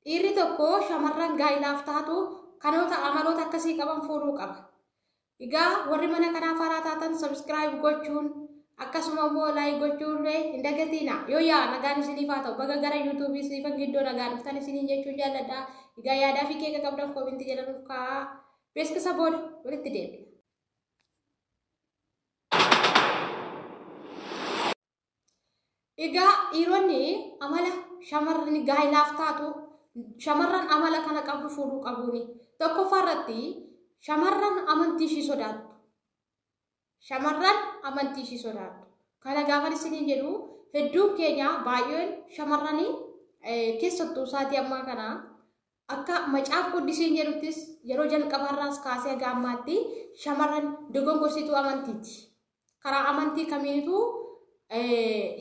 Dhiirri tokko shamarran gaa'ilaaf taatu kanoota amaloota akkasii qaban fuudhuu qaba. Egaa warri mana kanaaf haaraa taatan subscribe gochuun akkasuma immoo like gochuun illee hin dagatiina. Yoo yaa nagaan isiniif haa ta'u, baga gara yuutuubii Siifan Giddoo nagaan dhuftan isiniin jechuun jaalladha. Egaa yaadaa fi keeka qabdan koomintii jala nuuf kaa'aa. Beeksisa booda walitti deebina. Egaa dhiironni amala shamarran gaa'ilaaf taatu, shamarran amala kana qabdu fuudhuu qabuuni. Tokkoffaa irratti shamarran amantii ishii sodaattu. Shamarran amantii ishii sodaattu. Kana gaafan isiniin jedhu, hedduun keenya baay'een shamarranii keessattuu isaatii ammaa kana akka Macaaf Quddisiin jedhuttis yeroo jalqabaarraas kaasee haga ammaatti shamarran dogongorsituu amantiiti. Karaa amantii kamiinitu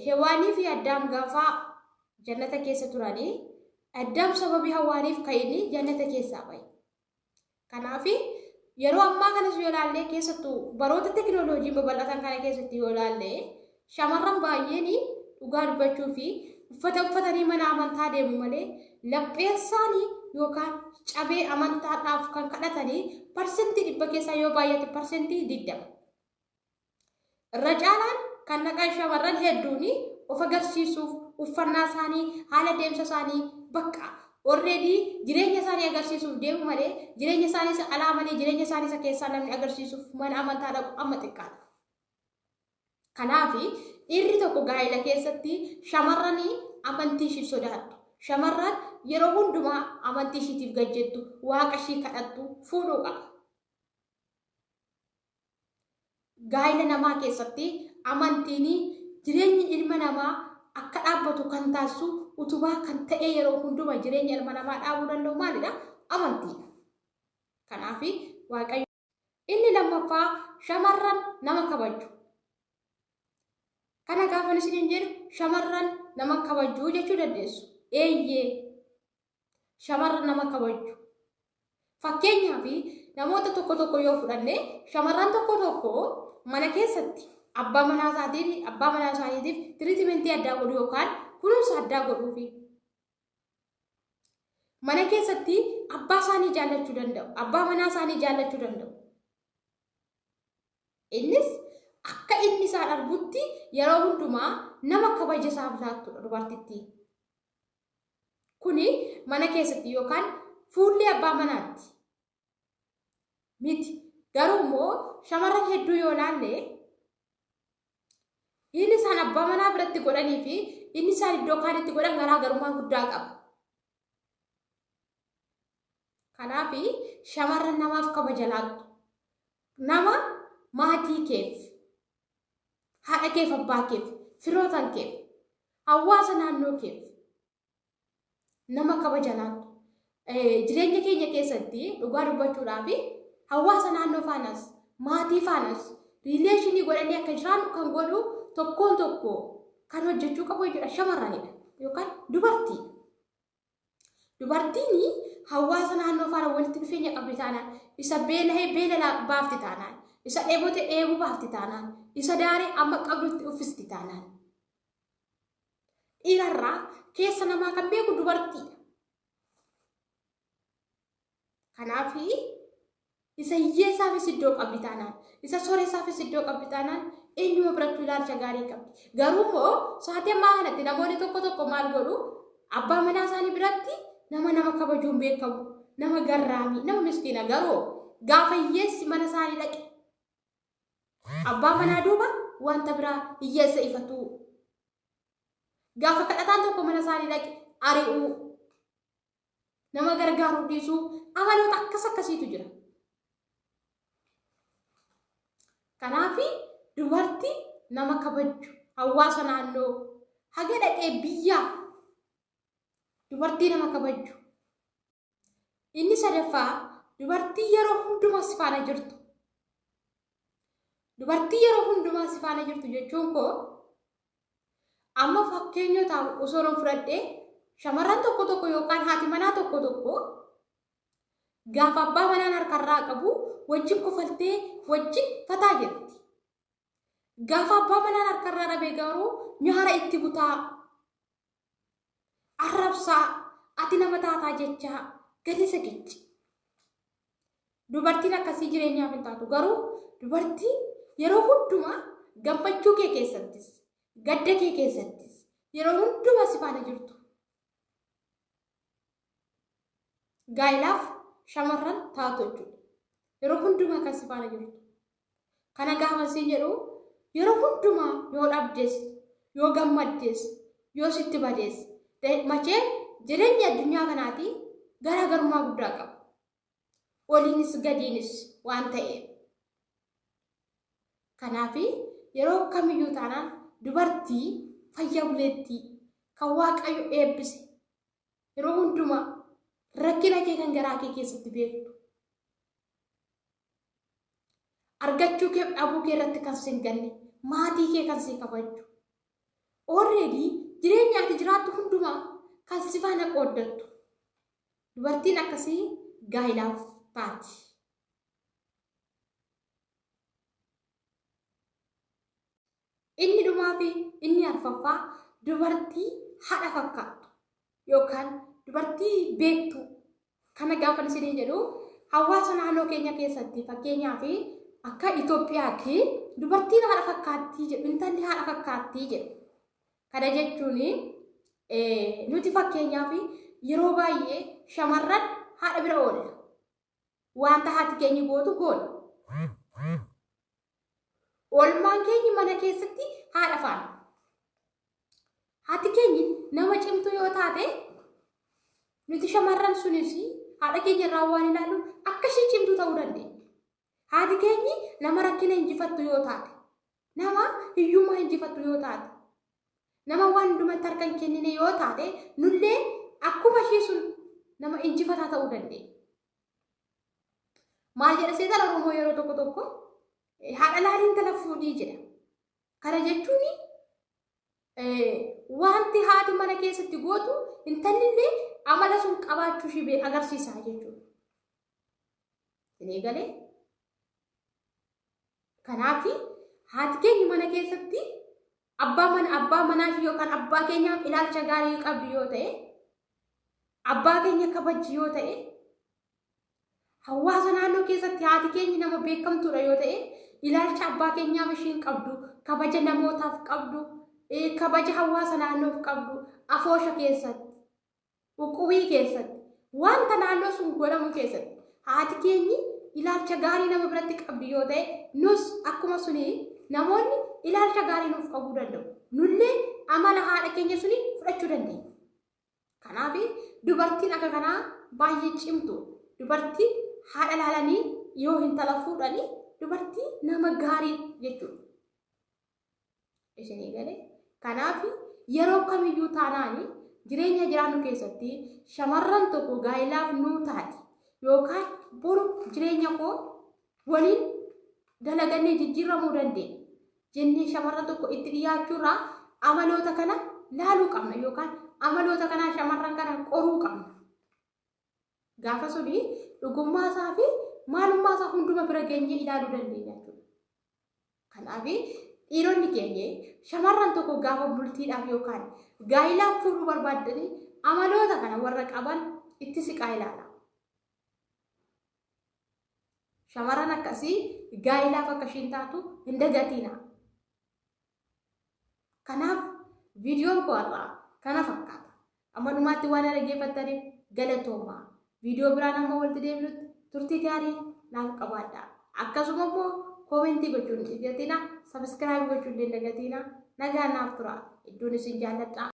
Hewaanii fi Addaam gaafa jannata keessa turanii, Addaam sababii Hawaaniif ka'inni jannata keessaa ba'e. Kanaaf yeroo ammaa kanas yoo ilaalle, keessattuu baroota teknooloojiin babal'atan kana keessatti yoo ilaalle, shamarran baay'een dhugaa dubbachuu fi uffata uffatanii mana amantaa deemu malee lapheen isaanii yookaan cabee amantaadhaaf kan kadhatanii 100% keessaa yoo baay'ate 20%. Irra caalaan kan dhaqan shamarran hedduun of agarsiisuuf, uffannaa isaanii, haala deemsa isaanii, bakka already jireenya isaanii agarsiisuuf deemu malee jireenya isaanii isa alaa malee jireenya isaanii isa keessaa namni agarsiisuuf mana amantaa dhaqu amma xiqqaadha. Kanaaf dhiirri tokko gaa'ela keessatti shamarran amantii ishiif sodaattu, shamarran yeroo hundumaa amantii ishiitiif gajjettu, waaqa ishii kadhattu fuudhuu qaba. Gaa'ela namaa keessatti amantiin jireenyi ilma namaa akka dhaabbatu kan taasisu, utubaa kan ta'e, yeroo hunduma jireenya ilma namaa dhaabuu danda'u maalidha? Amantiidha. Kanaaf Waaqayyo. Inni lammaffaa shamarran nama kabaju. Kana gaafan isiniin jedhu shamarran nama kabajuu jechuu dandeessu. Eeyyee, shamarran nama kabaju. Fakkeenyaaf namoota tokko tokko yoo fudhanne, shamarran tokko tokko mana keessatti abbaa manaa isaatiin abbaa manaa isaaniitiif treatmentii addaa godhu yookaan kunuunsa addaa godhuufi. Mana keessatti abbaa isaanii jaallachuu danda'u. Abbaa manaa isaanii jaallachuu danda'u. Innis akka inni isaan argutti yeroo hundumaa nama kabaja isaaf laattudha dubartittiin. Kuni mana keessatti yookaan fuullee abbaa manaatti miti. Garuu immoo shamarran hedduu yoo ilaalle, inni isaan abbaa manaa biratti godhanii fi inni isaan iddoo kaanitti godhan garaagarummaa guddaa qaba. Kanaaf shamarran namaaf kabaja laattu. Nama maatii keef, haadha keef, abbaa keef, firootan keef, hawaasa naannoo keef nama kabaja laattu. Jireenya keenya keessatti dhugaa dubbachuudhaaf hawaasa naannoo faanas, maatii faanas relationii godhanii akka jiraannu kan godhu tokkoon tokko kan hojjechuu qabu jechuudha shamarranidha yookaan dubartii. Dubartiin hawaasa naannoo faana walitti dhufeenya qabdi taanaan, isa beelahee beela baafti taanaan, isa dheebote dheebuu baafti taanaan, isa daaree amma qabdutti uffisti taanaan. Dhiirarraa keessa namaa kan beeku dubartiidha. Kanaaf isa hiyyeessaafis iddoo qabdi taanaan, isa sooreessaafis iddoo qabdi taanaan, eenyuma birattuu ilaalcha gaarii qabdi. Garuu immoo sa'aatii ammaa kanatti namoonni tokko tokko maal godhu? Abbaa manaa isaanii biratti nama nama kabajuun beekamu, nama garraamii, nama miskiina, garuu gaafa hiyyeessi mana isaanii dhaqe abbaa manaa duuba wanta biraa hiyyeessa ifatuu. Gaafa kadhataan tokko mana isaanii dhaqe ari'uu, nama gargaaruu dhiisuu, amaloota akkas akkasiitu jira. Kanaaf dubartii nama kabajju, hawaasa naannoo haga dhaqee biyyaa dubartii nama kabajju. Inni sadaffaa dubartii yeroo hundumaa si faana jirtu. Dubartii yeroo hundumaa si faana jirtu jechuun koo amma fakkeenyota osoo nan fudhadhee, shamarran tokko tokko yookaan haati manaa tokko tokko gaafa abbaa manaan harkarraa qabu wajjin kofaltee wajjin fataa jetti. Gaafa abbaa manaan harkarraa dhabe garuu nyaara itti butaa, arrabsaa, Ati nama taataa jechaa gadi sagichi. Dubartiin akkasii jireenyaaf hin taatu. Garuu dubartiin yeroo hundumaa gammachuu kee keessattis, gadda kee keessattis yeroo hundumaa si faana jirtu. Gaa'ilaaf shamarran taatu jechuudha. Yeroo hundumaa kan si faana jirtu. Kana gaafa siin jedhu yeroo hundumaa yoo dhabdes, yoo gammaddes, yoo sitti badees, machee jireenya addunyaa kanaati garaagarummaa guddaa qaba. Oliinis gadiinis waan ta'eef. Kanaaf yeroo kamiyyuu taanaan dubartii fayya buleettii kan Waaqayyo eebbise yeroo hundumaa rakkina kee kan garaa kee keessatti beektu. Argachuu kee dhabuu kee irratti kan si hin ganne, maatii kee kan si kabajju. Already jireenya ati jiraattu hundumaa kan si faana qooddattu. Dubartiin akkasii gaa'ilaaf taati. Inni dhumaa fi inni arfaffaa dubartii haadha fakkaattu yookaan dubartii beektuu. Kana gaafa isiniin jedhu hawaasa naannoo keenya keessatti fakkeenyaaf akka Itoophiyaatti dubartiin haadha fakkaattii jedhu, intalli haadha fakkaattii jedhu. Kana jechuun nuti fakkeenyaaf yeroo baay'ee shamarran haadha bira oolla. Wanta haati keenya gootu goona. Oolmaan keenya mana keessatti haadha faana. Haati keenya nama cimtuu yoo taate nuti shamarran sunis haadha keenya irraa waan ilaallu akka ishee cimtuu ta'uu dandeenya. Haati keenyi nama rakkina injifattu yoo taate, nama hiyyummaa injifattu yoo taate, nama waan hundumatti harka hin kennine yoo taate, nullee akkuma ishee sun nama injifataa ta'uu dandeenya. Maal jedha seetan Oromoo yeroo tokko tokko haadha laalii intala fuudhii jedha. Kana jechuun wanti haati mana keessatti gootu intalli illee amala sun qabaachuu ishee agarsiisa jechuudha. Isin galee? Kanaaf haati keenya mana keessatti abbaa manaa ishee yookaan abbaa keenyaaf ilaalcha gaarii qabdu yoo ta'e, abbaa keenya kabajji yoo ta'e, hawaasa naannoo keessatti haati keenya nama beekamtuudha yoo ta'e, ilaalcha abbaa keenyaaf ishiin qabdu, kabaja namootaaf qabdu, kabaja hawaasa naannoof qabdu, afoosha keessatti, uqubii keessatti, wanta naannoo sun godhamu keessatti haati keenyi ilaalcha gaarii nama biratti qabdu yoo ta'e, nus akkuma suni namoonni ilaalcha gaarii nuuf qabuu danda'u. Nullee amala haadha keenya suni fudhachuu dandeenya. Kanaaf dubartiin akka kanaa baay'ee cimtu. Dubartiin haadha laalanii yoo intala fuudhanii dubartii nama gaarii jechuudha. Isinii galee? Kanaaf yeroo kamiyyuu taanaani jireenya jiraannu keessatti shamarran tokko gaa'ilaaf nuu taati yookaan boru jireenya koo waliin dalagannee jijjiiramuu dandeenya jennee shamarran tokko itti dhiyaachuurraa amaloota kana laaluu qabna yookaan amaloota kanaa shamarran kana qoruu qabna. Gaafa suni dhugummaa isaa fi maalummaa isaa hunduma bira geenyee ilaaluu dandeenya jechuudha. Kanaaf dhiironni keenya shamarran tokko gaafa bultiidhaaf yookaan gaa'ilaaf fuudhuu barbaaddanii amaloota kana warra qaban itti siqaa ilaala. Shamarran akkasii gaa'ilaaf akka ishiin taatu hin dagatiina. Kanaaf viidiyoon koo har'aa kana fakkaata. Amma dhumaatti waan dhaggeeffattaniif galatoomaa. Viidiyoo biraan amma walitti deebinutti turtii gaarii naaf qabaadha. Akkasuma immoo koomentii gochuun hin dagatina, sabiskiraayib gochuun hin dagatina. Nagaan naaf tura. Iddoon isin jaalladha.